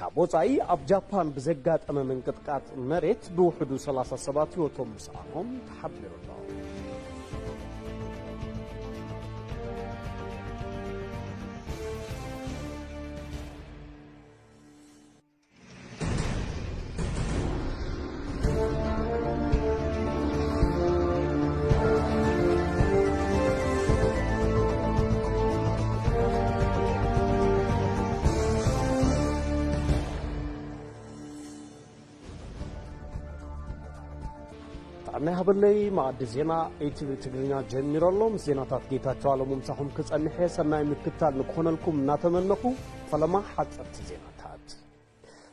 ካብ ወጻኢ ኣብ ጃፓን ብዘጋጠመ ምንቅጥቃጥ መሬት ብውሕዱ ሰላሳ ሰባት ህይወቶም ምስኣኖም ተሓቢሩ ኣሎ። ጥዕና ይሃበለይ። መኣዲ ዜና ኢቲቪ ትግርኛ ጀሚሩ ኣሎ። ምስ ዜናታት ጌታቸው ኣለሙ ምሳኹም ክጸንሕ እየ። ሰናይ ምክትታል ንክኾነልኩም እናተመነኹ፣ ፈለማ ሓጸርቲ ዜናታት።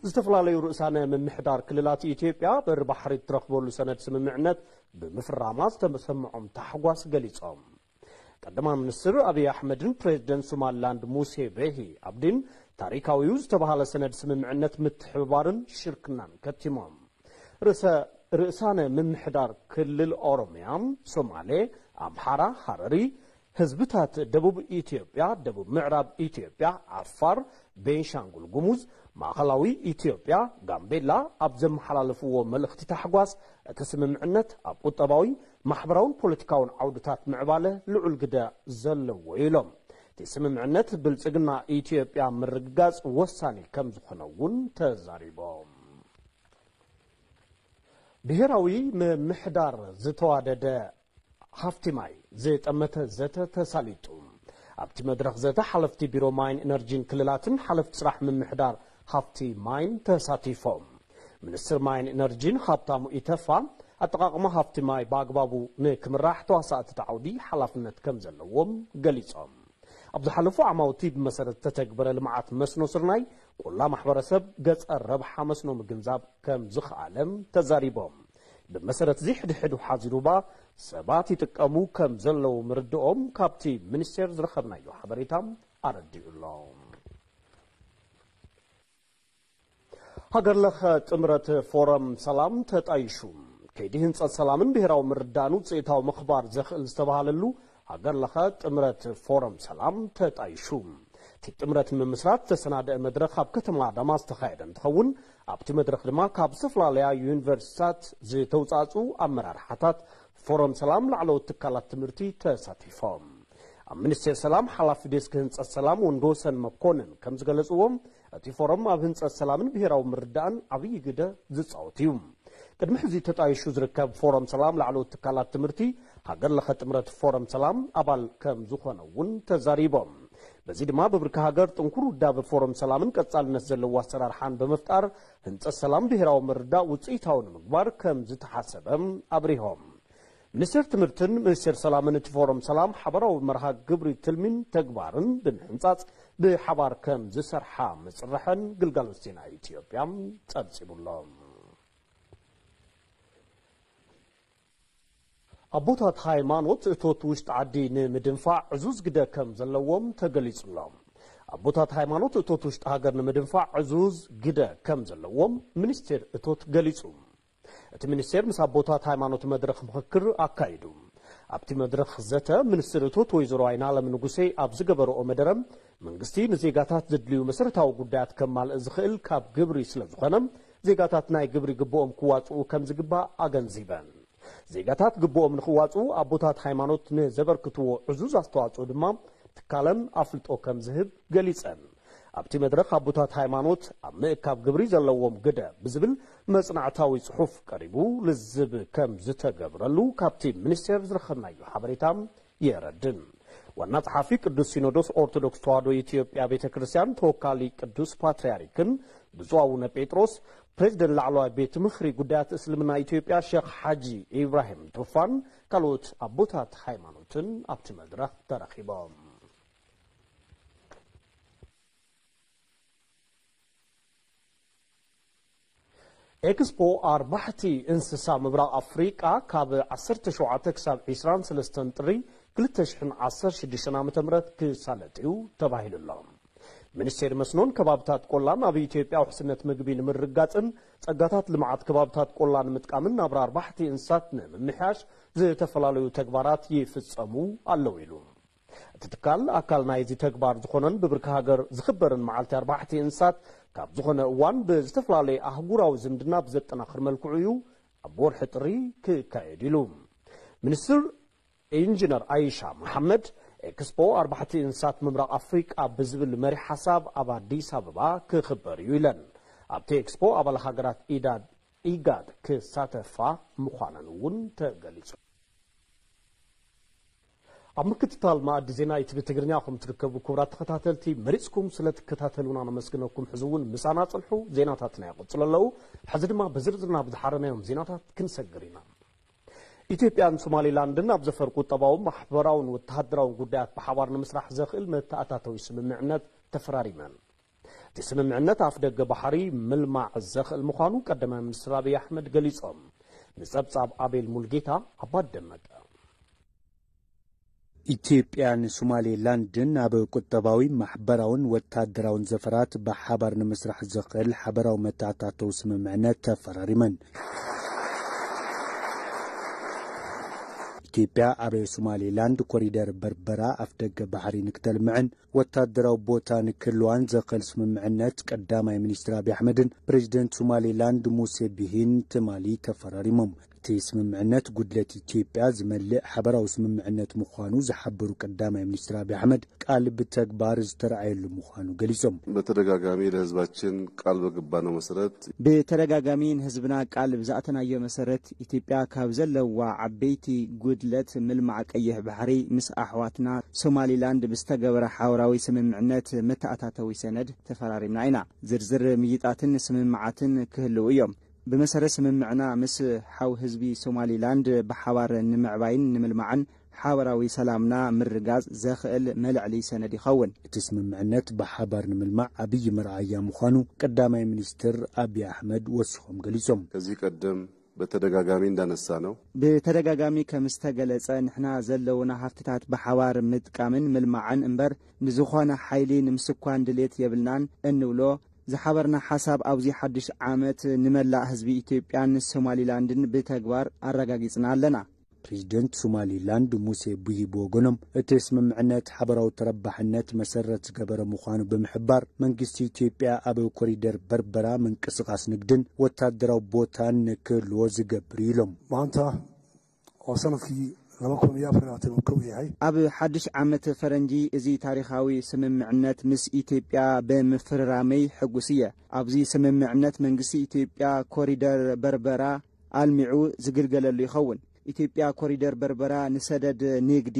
ዝተፈላለዩ ርእሳነ ምምሕዳር ክልላት ኢትዮጵያ በሪ ባሕሪ እትረኽበሉ ሰነድ ስምምዕነት ብምፍራማ ዝተሰምዖም ታሕጓስ ገሊጾም። ቀዳማይ ሚኒስትር ኣብይ ኣሕመድን ፕሬዝደንት ሶማሊላንድ ሙሴ ቤሂ ኣብዲን ታሪካዊው ዝተባሃለ ሰነድ ስምምዕነት ምትሕብባርን ሽርክናን ከቲሞም። ርእሰ-፣ ርእሳነ ምምሕዳር ክልል ኦሮሚያ፣ ሶማሌ፣ ኣምሓራ፣ ሃረሪ፣ ህዝብታት ደቡብ ኢትዮጵያ፣ ደቡብ ምዕራብ ኢትዮጵያ፣ ዓፋር፣ ቤንሻንጉል ጉሙዝ፣ ማእኸላዊ ኢትዮጵያ፣ ጋምቤላ ኣብ ዘመሓላለፍዎ መልእኽቲ ታሕጓስ፣ እቲ ስምምዕነት ኣብ ቁጠባዊ፣ ማሕበራውን ፖለቲካውን ዓውድታት ምዕባለ ልዑል ግደ ዘለዎ እዩ ኢሎም። እቲ ስምምዕነት ብልጽግና ኢትዮጵያ ምርግጋጽ ወሳኒ ከም ዝኾነ እውን ተዛሪቦም። ብሄራዊ ምምሕዳር ዝተዋደደ ሃፍቲ ማይ ዝጠመተ ዘተ ተሳሊጡ። ኣብቲ መድረኽ ዘተ ሓለፍቲ ቢሮ ማይን ኢነርጂን ክልላትን ሓለፍቲ ስራሕ ምምሕዳር ሃፍቲ ማይን ተሳቲፎም። ሚኒስትር ማይን ኢነርጂን ሃብታሙ ኢተፋ ኣጠቓቕማ ሃፍቲ ማይ ብኣግባቡ ንክምራሕ ተዋሳእቲ እቲ ዓውዲ ሓላፍነት ከም ዘለዎም ገሊጾም። ኣብ ዝሓለፉ ዓማውቲ ብመሰረት ዝተተግበረ ልምዓት መስኖ ስርናይ ቆላ ማሕበረሰብ ገጸር ረብሓ መስኖ ምግንዛብ ከም ዝኸኣለ ተዛሪቦም። ብመሰረት እዚ ሕድሕድ ውሓዚ ሩባ ሰባት ይጥቀሙ ከም ዘለዉ ምርድኦም ካብቲ ሚኒስቴር ዝረኸብናዮ ሓበሬታ ኣረዲኡ ኣሎ። ሃገር ለኸ ጥምረት ፎረም ሰላም ተጣይሹ። ከይዲ ህንፀት ሰላምን ብሄራዊ ምርዳእን ውፅኢታዊ ምኽባር ዘኽእል ዝተባሃለሉ ሃገር ለኸ ጥምረት ፎረም ሰላም ተጣይሹ። እቲ ጥምረት ንምምስራት ዝተሰናደአ መድረኽ ኣብ ከተማ ኣዳማ ዝተኻየደ እንትኸውን፣ ኣብቲ መድረኽ ድማ ካብ ዝተፈላለያ ዩኒቨርሲቲታት ዝተውፃእፁ ኣመራርሓታት ፎረም ሰላም ላዕለዎት ትካላት ትምህርቲ ተሳቲፎም። ኣብ ሚኒስቴር ሰላም ሓላፊ ዴስክ ህንፀት ሰላም ወንዶሰን መኮንን ከም ዝገለፅዎም፣ እቲ ፎረም ኣብ ህንፀት ሰላምን ብሄራዊ ምርዳእን ዓብዪ ግደ ዝፃወት እዩ። ቅድሚ ሕዚ ተጣይሹ ዝርከብ ፎረም ሰላም ላዕለዎት ትካላት ትምህርቲ ሃገር ለኸ ጥምረት ፎረም ሰላም ኣባል ከም ዝኾነ እውን ተዛሪቦም። በዚ ድማ ብብርኪ ሃገር ጥንኩር ውዳበ ፎረም ሰላምን ቀጻልነት ዘለዎ ኣሰራርሓን ብምፍጣር ህንፀት ሰላም ብሄራዊ ምርዳእ ውፅኢታዊ ንምግባር ከም ዝተሓሰበ ኣብሪሆም። ሚኒስቴር ትምህርትን ሚኒስቴር ሰላምን እቲ ፎረም ሰላም ሓበራዊ መርሃ ግብሪ ትልሚን ተግባርን ብምሕንጻጽ ብሓባር ከም ዝሰርሓ ምጽርሐን ግልጋሎት ዜና ኢትዮጵያ ጸብጺቡ ኣሎ። ኣቦታት ሃይማኖት እቶት ውሽጢ ዓዲ ንምድንፋዕ ዕዙዝ ግደ ከም ዘለዎም ተገሊጹ ኣሎ። ኣቦታት ሃይማኖት እቶት ውሽጢ ሃገር ንምድንፋዕ ዕዙዝ ግደ ከም ዘለዎም ሚኒስቴር እቶት ገሊጹ። እቲ ሚኒስቴር ምስ ኣቦታት ሃይማኖት መድረኽ ምኽክር ኣካይዱ። ኣብቲ መድረኽ ዘተ ሚኒስትር እቶት ወይዘሮ ኣይናለም ንጉሴ ኣብ ዝገበረኦ መደረ፣ መንግስቲ ንዜጋታት ዘድልዩ መሰረታዊ ጉዳያት ከማልእ ዝኽእል ካብ ግብሪ ስለ ዝኾነ፣ ዜጋታት ናይ ግብሪ ግብኦም ክዋፅኡ ከም ዝግባእ ኣገንዚበን። ዜጋታት ግብኦም ንኽዋፅኡ ኣቦታት ሃይማኖት ንዘበርክትዎ ዕዙዝ ኣስተዋፅኦ ድማ ትካለን ኣፍልጦ ከም ዝህብ ገሊጸን። ኣብቲ መድረኽ ኣቦታት ሃይማኖት ኣብ ምእካብ ግብሪ ዘለዎም ግደ ብዝብል መጽናዕታዊ ጽሑፍ ቀሪቡ ልዝብ ከም ዝተገብረሉ ካብቲ ሚኒስቴር ዝረኸብናዮ ሓበሬታ የረድን። ዋና ጸሓፊ ቅዱስ ሲኖዶስ ኦርቶዶክስ ተዋሕዶ ኢትዮጵያ ቤተ ክርስቲያን ተወካሊ ቅዱስ ፓትርያርክን ብፁዕ ኣቡነ ጴጥሮስ፣ ፕሬዝደንት ላዕለዋይ ቤት ምኽሪ ጉዳያት እስልምና ኢትዮጵያ ሼኽ ሓጂ ኢብራሂም ቱፋን ካልኦት ኣቦታት ሃይማኖትን ኣብቲ መድረኽ ተረኺቦም። ኤክስፖ ኣርባሕቲ እንስሳ ምብራቕ ኣፍሪቃ ካብ ዓሰርተ ሸውዓተ ክሳብ ዕስራን ሰለስተን ጥሪ ክልተ ሽሕን ዓሰርተ ሽዱሽተን ዓመተ ምህረት ክሳለጥ እዩ ተባሂሉ ኣሎ። ሚኒስቴር መስኖን ከባብታት ቆላን ኣብ ኢትዮጵያ ውሕስነት ምግቢ ንምርግጋጽን ጸጋታት ልምዓት ከባብታት ቆላ ንምጥቃምን ናብራ ኣርባሕቲ እንስሳት ንምምሕያሽ ዝተፈላለዩ ተግባራት ይፍጸሙ ኣለዉ ኢሉ። እቲ ትካል ኣካል ናይዚ ተግባር ዝኾነን ብብርኪ ሃገር ዝኽበርን መዓልቲ ኣርባሕቲ እንስሳት ካብ ዝኾነ እዋን ብዝተፈላለየ ኣህጉራዊ ዝምድና ብዘጠናኽር መልክዑ እዩ ኣብ ወርሒ ጥሪ ክካየድ ኢሉ። ሚኒስትር ኢንጂነር ኣይሻ መሓመድ፣ ኤክስፖ ኣርባሕቲ እንስሳት ምብራቕ ኣፍሪቃ ብዝብል መሪሕ ሓሳብ ኣብ ኣዲስ ኣበባ ክኽበር እዩ ኢለን። ኣብቲ ኤክስፖ ኣባል ሃገራት ኢዳድ ኢጋድ ክሳተፋ ምዃነን እውን ተገሊጹ። ኣብ ምክትታል መኣዲ ዜና ኢቲቪ ትግርኛ ከም ትርከቡ ክቡራት ተኸታተልቲ፣ መሪጽኩም ስለ ትከታተሉና ነመስግነኩም። ሕዚ እውን ምሳና ጽንሑ፣ ዜናታትና ይቕጽሉ ኣለዉ። ሕዚ ድማ ብዝርዝር ናብ ዝሓረናዮም ዜናታት ክንሰግር ኢና። ኢትዮጵያን ሶማሊላንድን ኣብ ዘፈር ቁጠባውን ማሕበራውን ወተሃደራውን ጉዳያት ብሓባር ንምስራሕ ዘኽእል መተኣታተዊ ስምምዕነት ተፈራሪመን። እቲ ስምምዕነት ኣፍ ደገ ባሕሪ ምልማዕ ዘኽእል ምዃኑ ቀዳማይ ሚኒስትር ኣብይ ኣሕመድ ገሊጾም። ንጸብጻብ ኣቤል ሙልጌታ ኣባት ደመቀ። ኢትዮጵያን ሶማሌላንድን ኣብ ቁጠባዊ፣ ማሕበራውን ወታደራውን ዘፈራት ብሓባር ንምስራሕ ዘኽእል ሓበራዊ መተኣታተዊ ስምምዕነት ተፈራሪመን። ኢትዮጵያ ኣብ ሶማሌላንድ ኮሪደር በርበራ ኣፍደገ ባሕሪ ንክተልምዕን ወታደራዊ ቦታ ንክህልዋን ዘኽእል ስምምዕነት ቀዳማይ ሚኒስትር ኣብይ ኣሕመድን ፕሬዚደንት ሶማሌላንድ ሙሴ ቢሂን ትማሊ ተፈራሪሞም። እቲ ስምምዕነት ጉድለት ኢትዮጵያ ዝመልእ ሓበራዊ ስምምዕነት ምዃኑ ዝሓበሩ ቀዳማይ ሚኒስትር ኣብይ ኣሕመድ፣ ቃል ብተግባር ዝተረኣየሉ ምዃኑ ገሊጾም። በተደጋጋሚ ለህዝባችን ቃል በገባነው መሰረት ብተደጋጋሚ ንህዝብና ቃል ብዝኣተናዮ መሰረት፣ ኢትዮጵያ ካብ ዘለዋ ዓበይቲ ጉድለት ምልማዕ ቀይሕ ባሕሪ ምስ ኣሕዋትና ሶማሊላንድ ብዝተገበረ ሓበራዊ ስምምዕነት መተኣታተዊ ሰነድ ተፈራሪምና ኢና። ዝርዝር ምይይጣትን ስምምዓትን ክህልዉ እዮም። ብመሰረት ስምምዕና ምስ ሓው ህዝቢ ሶማሊላንድ ብሓባር ንምዕባይን ንምልማዕን ሓበራዊ ሰላምና ምርጋጽ ዘኽእል መልዕሊ ሰነድ ይኸውን። እቲ ስምምዕነት ብሓባር ንምልማዕ ዓብዪ መርኣያ ምዃኑ ቀዳማይ ሚኒስትር ኣብይ ኣሕመድ ወሲኾም ገሊጾም። ከዚህ ቀደም በተደጋጋሚ እንዳነሳ ነው። ብተደጋጋሚ ከም ዝተገለጸ፣ ንሕና ዘለውና ሃፍትታት ብሓባር ምጥቃምን ምልማዕን እምበር፣ ንዝኾነ ሓይሊ ንምስኳን ድሌት የብልናን እንብሎ ዝሓበርና ሓሳብ ኣብዚ ሓድሽ ዓመት ንመላእ ህዝቢ ኢትዮጵያን ሶማሊላንድን ብተግባር ኣረጋጊጽና ኣለና። ፕሬዚደንት ሶማሊላንድ ሙሴ ቡሂ ብወገኖም፣ እቲ ስምምዕነት ሓበራዊ ተረባሕነት መሰረት ዝገበረ ምዃኑ ብምሕባር፣ መንግስቲ ኢትዮጵያ ኣብ ኮሪደር በርበራ ምንቅስቓስ ንግድን ወታደራዊ ቦታን ንክህልዎ ዝገብር እዩ ኢሎም። maanta oo sanadkii laba kun iyo afar iyo labaatan uu kow yahay ኣብ ሓድሽ ዓመት ፈረንጂ እዚ ታሪኻዊ ስምምዕነት ምስ ኢትዮጵያ ብምፍርራመይ ሕጉስ እየ። ኣብዚ ስምምዕነት መንግስቲ ኢትዮጵያ ኮሪደር በርበራ ኣልሚዑ ዝግልገለሉ ይኸውን። ኢትዮጵያ ኮሪደር በርበራ ንሰደድ ንግዲ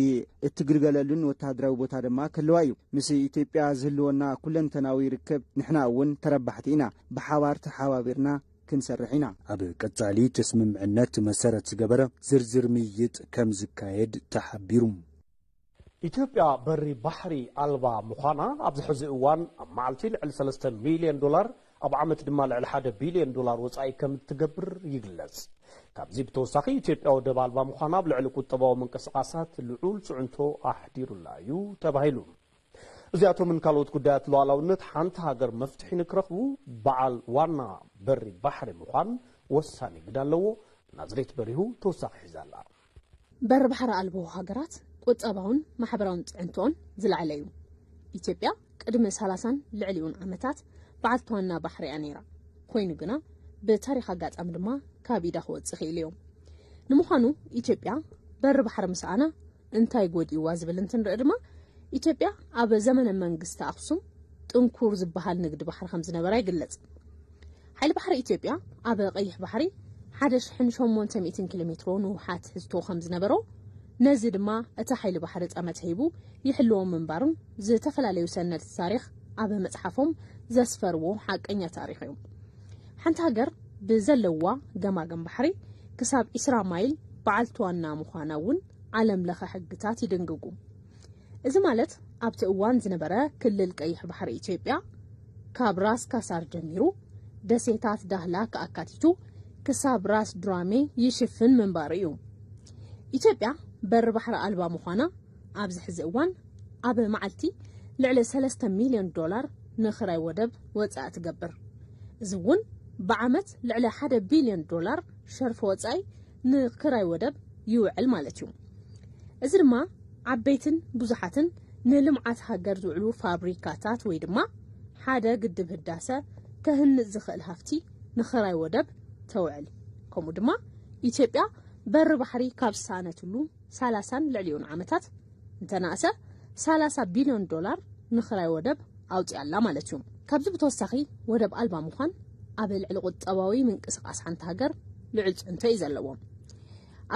እትግልገለሉን ወተሃደራዊ ቦታ ድማ ክህልዋ እዩ። ምስ ኢትዮጵያ ዝህልወና ኩለንተናዊ ርክብ ንሕና እውን ተረባሕቲ ኢና። ብሓባር ተሓባቢርና ክንሰርሕ ኢና። ኣብ ቀጻሊ እቲ ስምምዕነት መሰረት ዝገበረ ዝርዝር ምይይጥ ከም ዝካየድ ተሓቢሩ። ኢትዮጵያ በሪ ባሕሪ ኣልባ ምዃና ኣብዚ ሕዚ እዋን ኣብ መዓልቲ ልዕሊ ሰለስተ ሚልዮን ዶላር፣ ኣብ ዓመት ድማ ልዕሊ ሓደ ቢልዮን ዶላር ወጻኢ ከም እትገብር ይግለጽ። ካብዚ ብተወሳኺ ኢትዮጵያ ወደብ ኣልባ ምዃና ኣብ ልዕሊ ቁጠባዊ ምንቅስቓሳት ልዑል ጽዕንቶ ኣሕዲሩላ እዩ ተባሂሉ። እዚኣቶምን ካልኦት ጉዳያት ሉዓላውነት ሓንቲ ሃገር መፍትሒ ንክረኽቡ በዓል ዋና በሪ ባሕሪ ምዃን ወሳኒ ግደ ኣለዎ። ናዝሬት በሪሁ ተወሳኺ ሒዛ ኣላ። በሪ ባሕሪ ኣልቦ ሃገራት ቁጠባውን ማሕበራውን ጽዕንቶኦን ዝለዓለ እዩ። ኢትዮጵያ ቅድሚ ሰላሳን ልዕሊኡን ዓመታት በዓልቲ ዋና ባሕሪ እያ ነይራ። ኮይኑ ግና ብታሪኽ ኣጋጣሚ ድማ ካብ ኢዳ ክወጽእ ክኢሉ እዩ። ንምዃኑ ኢትዮጵያ በሪ ባሕሪ ምስኣና እንታይ ጎዲእዋ ዝብል እንትንርኢ ድማ፣ ኢትዮጵያ ኣብ ዘመነ መንግስቲ ኣኽሱም ጥንኩር ዝበሃል ንግዲ ባሕሪ ከም ዝነበራ ይግለጽ። ሓይሊ ባሕሪ ኢትዮጵያ ኣብ ቀይሕ ባሕሪ ሓደ ሽሕን ሸሞንተ ሚእትን ኪሎ ሜትሮ ንውሓት ትሕዝቶ ከም ዝነበሮ፣ ነዚ ድማ እቲ ሓይሊ ባሕሪ ጠመተ ሂቡ ይሕልዎ ምንባሩን ዝተፈላለዩ ሰነድቲ ታሪኽ ኣብ መጽሓፎም ዘስፈርዎ ሓቀኛ ታሪኽ እዩ። ሓንቲ ሃገር ብዘለዋ ገማግም ባሕሪ ክሳብ ዒስራ ማይል በዓልቲ ዋና ምዃና እውን ዓለም ለኸ ሕግታት ይድንግጉ። እዚ ማለት ኣብቲ እዋን ዝነበረ ክልል ቀይሕ ባሕሪ ኢትዮጵያ ካብ ራስ ካሳር ጀሚሩ ደሴታት ዳህላክ ኣካቲቱ ክሳብ ራስ ዱራሜ ይሽፍን ምንባሩ እዩ። ኢትዮጵያ በሪ ባሕሪ ኣልባ ምዃና ኣብዚ ሕዚ እዋን ኣብ መዓልቲ ልዕሊ ሰለስተ ሚልዮን ዶላር ንኽራይ ወደብ ወጻኢ ትገብር። እዚ እውን ብዓመት ልዕሊ ሓደ ቢልዮን ዶላር ሸርፊ ወጻኢ ንክራይ ወደብ ይውዕል ማለት እዩ። እዚ ድማ ዓበይትን ብዙሓትን ንልምዓት ሃገር ዝውዕሉ ፋብሪካታት ወይ ድማ ሓደ ግድብ ህዳሰ ከህንጽ ዝኽእል ሃፍቲ ንኽራይ ወደብ ተውዕል። ከምኡ ድማ ኢትዮጵያ በሪ ባሕሪ ካብ ዝሰኣነትሉ ሰላሳን ልዕሊኡን ዓመታት እንተናእሰ ሰላሳ ቢልዮን ዶላር ንኽራይ ወደብ ኣውጺኣላ ማለት እዩ። ካብዚ ብተወሳኺ ወደብ ኣልባ ምዃን ኣብ ልዕሊ ቁጠባዊ ምንቅስቓስ ሓንቲ ሃገር ልዑል ጽዕንቶ እዩ ዘለዎ።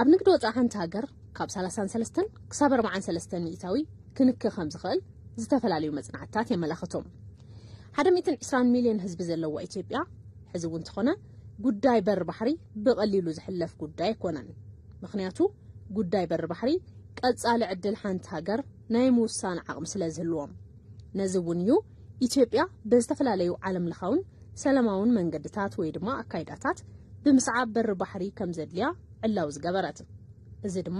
ኣብ ንግዲ ወጻኢ ሓንቲ ሃገር ካብ ሰላሳን ሰለስተን ክሳብ ኣርባዓን ሰለስተን ሚእታዊ ክንክ ከም ዝኽእል ዝተፈላለዩ መጽናዕትታት የመላኽቱ። ሓደ ሚእትን ዕስራን ሚልዮን ህዝቢ ዘለዋ ኢትዮጵያ ሕዚ እውን እንተኾነ ጉዳይ በሪ ባሕሪ ብቐሊሉ ዝሕለፍ ጉዳይ ኣይኮነን። ምኽንያቱ ጉዳይ በሪ ባሕሪ ቀጻሊ ዕድል ሓንቲ ሃገር ናይ ምውሳን ዓቕሚ ስለ ዝህልዎም። ነዚ እውን እዩ ኢትዮጵያ ብዝተፈላለዩ ዓለም ለኻውን ሰላማውን መንገድታት ወይ ድማ ኣካይዳታት ብምስዓብ በሪ ባሕሪ ከም ዘድልያ ዕላዊ ዝገበረት። እዚ ድማ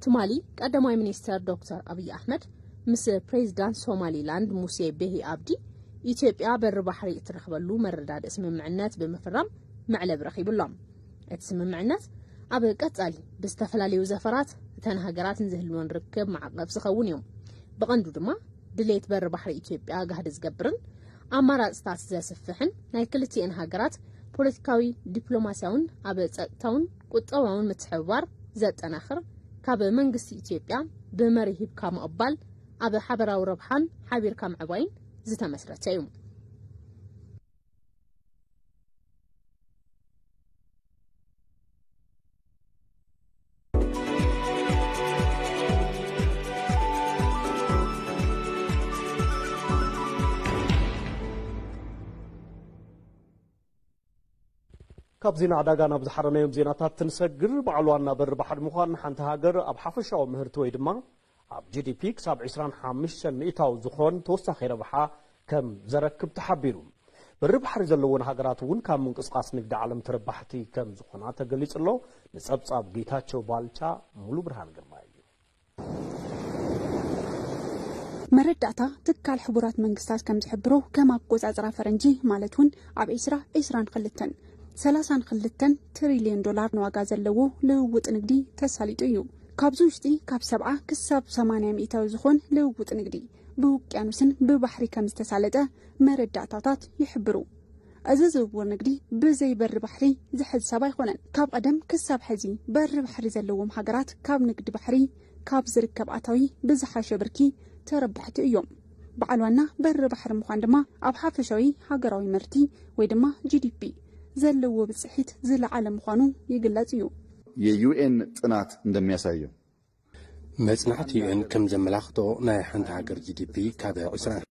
ትማሊ ቀዳማይ ሚኒስተር ዶክተር ኣብይ ኣሕመድ ምስ ፕሬዚዳንት ሶማሊላንድ ሙሴ ቤሂ ኣብዲ ኢትዮጵያ በሪ ባሕሪ እትረኽበሉ መረዳድእ ስምምዕነት ብምፍራም መዕለቢ ረኺቡሎም። እቲ ስምምዕነት ኣብ ቀጻሊ ብዝተፈላለዩ ዘፈራት እተን ሃገራት ንዝህልወን ርክብ ማዕቐፍ ዝኸውን እዩ። ብቐንዱ ድማ ድሌት በሪ ባሕሪ ኢትዮጵያ ጋህዲ ዝገብርን ኣማራፅታት ዘስፍሕን ናይ ክልቲኤን ሃገራት ፖለቲካዊ፣ ዲፕሎማሲያውን ኣብ ጸጥታውን ቁጠባውን ምትሕብባር ዘጠናኽር፣ ካብ መንግስቲ ኢትዮጵያ ብመሪ ሂብካ ምቕባል ኣብ ሓበራዊ ረብሓን ሓቢርካ ምዕባይን ዝተመስረተ እዩ። ካብ ዜና ዕዳጋ ናብ ዝሓረናዮም ዜናታት ትንሰግር። በዓል ዋና በሪ ባሕሪ ምዃን ሓንቲ ሃገር ኣብ ሓፈሻዊ ምህርቲ ወይ ድማ ኣብ ጂ ዲ ፒ ክሳብ ዕስራን ሓሙሽተን ሚእታዊ ዝኾን ተወሳኺ ረብሓ ከም ዘረክብ ተሓቢሩ። በሪ ባሕሪ ዘለወን ሃገራት እውን ካብ ምንቅስቓስ ንግዲ ዓለም ተረባሕቲ ከም ዝኾና ተገሊጹ ኣሎ። ንጸብጻብ ጌታቸው ባልቻ፣ ሙሉ ብርሃን ግርማ እዩ። መረዳእታ ትካል ሕቡራት መንግስታት ከም ዝሕብሮ፣ ከም ኣቆጻጽራ ፈረንጂ ማለት እውን ኣብ ዒስራ ዒስራን ክልተን ሰላሳን ክልተን ትሪልዮን ዶላር ንዋጋ ዘለዎ ልውውጥ ንግዲ ተሳሊጡ እዩ። ካብዚ ውሽጢ ካብ ሰብዓ ክሳብ ሰማንያ ሚእታዊ ዝኾን ልውውጥ ንግዲ ብውቅያኖስን ብባሕሪ ከም ዝተሳለጠ መረዳእታታት ይሕብሩ። እዚ ዝውውር ንግዲ ብዘይ በሪ ባሕሪ ዝሕሰብ ኣይኮነን። ካብ ቀደም ክሳብ ሕዚ በሪ ባሕሪ ዘለዎም ሃገራት ካብ ንግዲ ባሕሪ ካብ ዝርከብ ኣታዊ ብዝሓሸ ብርኪ ተረባሕቲ እዮም። በዓል ዋና በሪ ባሕሪ ምዃን ድማ ኣብ ሓፈሻዊ ሃገራዊ ምህርቲ ወይ ድማ ጂ ዲ ፒ ዘለዎ ብፅሒት ዝለዓለ ምዃኑ ይግለጽ እዩ። የዩኤን ጥናት እንደሚያሳየው መጽናዕቲ ዩ ኤን ከም ዘመላኽቶ ናይ ሓንቲ ሃገር ጂ ዲ ፒ ካብ ዕስራን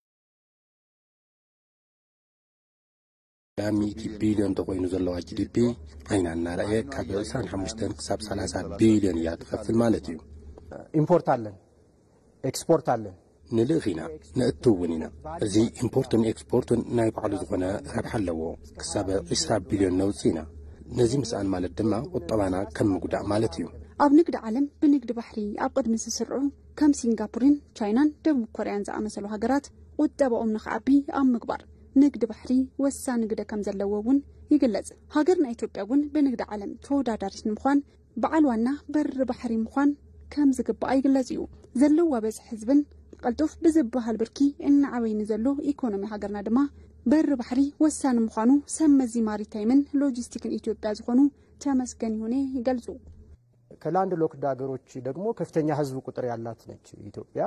ሚእቲ ቢልዮን ተኾይኑ ዘለዋ ጂ ዲ ፒ ዓይና እናረኣየ ካብ ዕስራን ሓሙሽተን ክሳብ ሰላሳ ቢልዮን እያ ትኸፍል ማለት እዩ። ኢምፖርት ኣለን፣ ኤክስፖርት ኣለን። ንልእኽ ኢና፣ ነእቱ እውን ኢና። እዚ ኢምፖርትን ኤክስፖርትን ናይ ባዕሉ ዝኾነ ረብሓ ኣለዎ። ክሳብ ዕስራ ቢልዮን ነውጽእ ኢና። ነዚ ምስኣን ማለት ድማ ቁጠባና ከም ምጉዳእ ማለት እዩ። ኣብ ንግዲ ዓለም ብንግዲ ባሕሪ ኣብ ቅድሚ ዝስርዑ ከም ሲንጋፖርን ቻይናን ደቡብ ኮርያን ዝኣመሰሉ ሃገራት ቁጠባኦም ንኽዓቢ ኣብ ምግባር ንግዲ ባሕሪ ወሳኒ ግደ ከም ዘለዎ እውን ይግለጽ። ሃገርና ኢትዮጵያ እውን ብንግዲ ዓለም ተወዳዳሪት ንምዃን በዓል ዋና በሪ ባሕሪ ምዃን ከም ዝግባኣ ይግለጽ እዩ። ዘለዋ በዝሒ ህዝብን ቅልጡፍ ብዝበሃል ብርኪ እናዓበየ ንዘሎ ኢኮኖሚ ሃገርና ድማ በሪ ባሕሪ ወሳኒ ምዃኑ ሰብ መዚ ማሪታይምን ሎጂስቲክን ኢትዮጵያ ዝኾኑ ተመስገን ይሁኔ ይገልጹ። ከላንድ ሎክድ ሀገሮች ደግሞ ከፍተኛ ህዝብ ቁጥር ያላት ነች ኢትዮጵያ።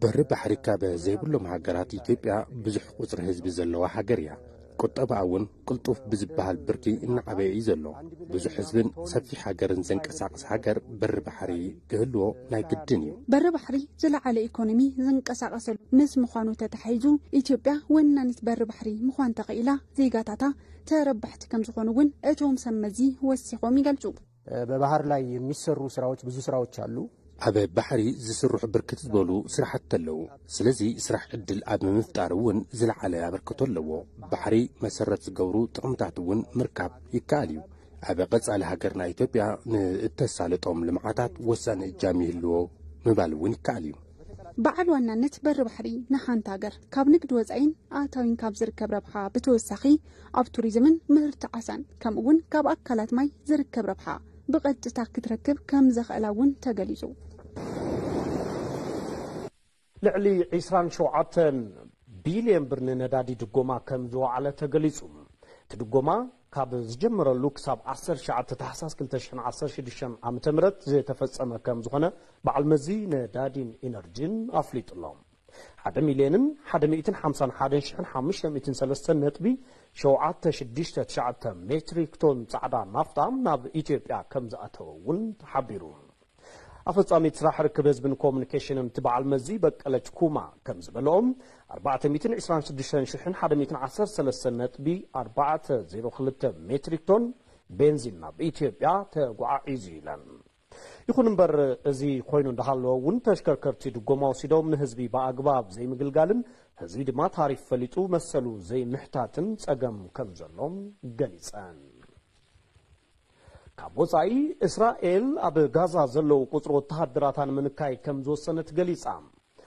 በሪ ባሕሪ ካብ ዘይብሎም ሃገራት ኢትዮጵያ ብዙሕ ቁጽሪ ህዝቢ ዘለዋ ሃገር እያ። ቁጠባኣ እውን ቅልጡፍ ብዝበሃል ብርኪ እናዓበየ እዩ ዘሎ። ብዙሕ ህዝብን ሰፊሕ ሃገርን ዘንቀሳቕስ ሃገር በሪ ባሕሪ ክህልዎ ናይ ግድን እዩ። በሪ ባሕሪ ዝለዓለ ኢኮኖሚ ዝንቀሳቐሰሉ ምስ ምዃኑ ተተሓሒዙ ኢትዮጵያ ወናኒት በሪ ባሕሪ ምዃን ተኽኢላ ዜጋታታ ተረባሕቲ ከም ዝኾኑ እውን እቶም ሰብ መዚ ወሲኾም ይገልጹ። በባህር ላይ የሚሰሩ ስራዎች ብዙ ስራዎች አሉ። ኣብ ባሕሪ ዝስርሑ ብርክት ዝበሉ ስራሕቲ ኣለዉ። ስለዚ ስራሕ ዕድል ኣብ ምፍጣር እውን ዝለዓለ ኣበርክቶ ኣለዎ። ባሕሪ መሰረት ዝገብሩ ጥቕምታት እውን ምርካብ ይከኣል እዩ። ኣብ ቀጻሊ ሃገርና ኢትዮጵያ ንእተሳልጦም ልምዓታት ወሳኒ እጃም ይህልዎ ምባል እውን ይከኣል እዩ። በዓል ዋናነት በሪ ባሕሪ ንሓንቲ ሃገር ካብ ንግዲ ወፃኢን ኣታዊን ካብ ዝርከብ ረብሓ ብተወሳኺ ኣብ ቱሪዝምን ምህርቲ ዓሳን ከምኡ እውን ካብ ኣካላት ማይ ዝርከብ ረብሓ ብቐጥታ ክትረክብ ከም ዘኽእላ እውን ተገሊፁ። ልዕሊ ዕስራን ሸውዓተን ቢልዮን ብር ንነዳዲ ድጎማ ከም ዝወዓለ ተገሊጹ። እቲ ድጎማ ካብ ዝጀመረሉ ክሳብ ዓሰርተ ትሽዓተ ታሕሳስ ክልተ ሽሕን ዓሰርተ ሽዱሽተን ዓመተ ምህረት ዝተፈጸመ ከም ዝኾነ በዓል መዚ ነዳዲን ኢነርጂን ኣፍሊጡ ኣሎ። ሓደ ሚልዮንን ሓደ ሚእትን ሓምሳን ሓደን ሽሕን ሓሙሽተ ሚእትን ሰለስተን ነጥቢ ሸውዓተ ሽዱሽተ ትሽዓተ ሜትሪክ ቶን ጻዕዳ ናፍጣ ናብ ኢትዮጵያ ከም ዝኣተወ እውን ተሓቢሩ። ኣፈጻሚት ስራሕ ርክብ ህዝብን ኮሙኒኬሽንን እቲ በዓል መዚ በቀለች ኩማ ከም ዝበለኦም፣ ኣርባዕተ ሚእትን ዕስራን ሽዱሽተን ሽሕን ሓደ ሚእትን ዓሰርተ ሰለስተን ነጥቢ ኣርባዕተ ዜሮ ክልተ ሜትሪክ ቶን ቤንዚን ናብ ኢትዮጵያ ተጓዓዒዙ ኢለን። ይኹን እምበር፣ እዚ ኮይኑ እንዳሃለወ እውን ተሽከርከርቲ ድጎማ ወሲዶም ንህዝቢ ብኣግባብ ዘይምግልጋልን ህዝቢ ድማ ታሪፍ ፈሊጡ መሰሉ ዘይምሕታትን ጸገም ከም ዘሎ ገሊጸን። ካብ ወጻኢ፣ እስራኤል ኣብ ጋዛ ዘለዉ ቁጽሪ ወተሃደራታ ንምንካይ ከም ዝወሰነት ገሊጻ።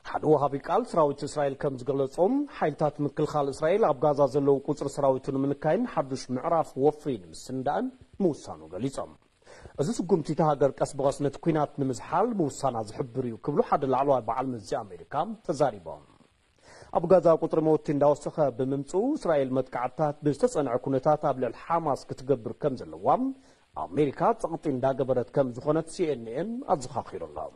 ሓደ ወሃቢ ቃል ሰራዊት እስራኤል ከም ዝገለጾም፣ ሓይልታት ምክልኻል እስራኤል ኣብ ጋዛ ዘለዉ ቁጽሪ ሰራዊቱ ንምንካይን ሓዱሽ ምዕራፍ ወፍሪ ንምስንዳእን ምውሳኑ ገሊጾም። እዚ ስጉምቲ፣ እታ ሃገር ቀስ ብቐስ ነቲ ኲናት ንምዝሓል ምውሳና ዝሕብር እዩ ክብሉ ሓደ ላዕለዋይ በዓል መዚ ኣሜሪካ ተዛሪቦም። ኣብ ጋዛ ቁጽሪ መወቲ እንዳወሰኸ ብምምጽኡ፣ እስራኤል መጥቃዕትታት ብዝተጸንዐ ኩነታት ኣብ ልዕሊ ሓማስ ክትገብር ከም ዘለዋ ኣሜሪካ ጸቕጢ እንዳገበረት ከም ዝኾነት ሲኤንኤን ኣዘኻኺሩ ኣሎ።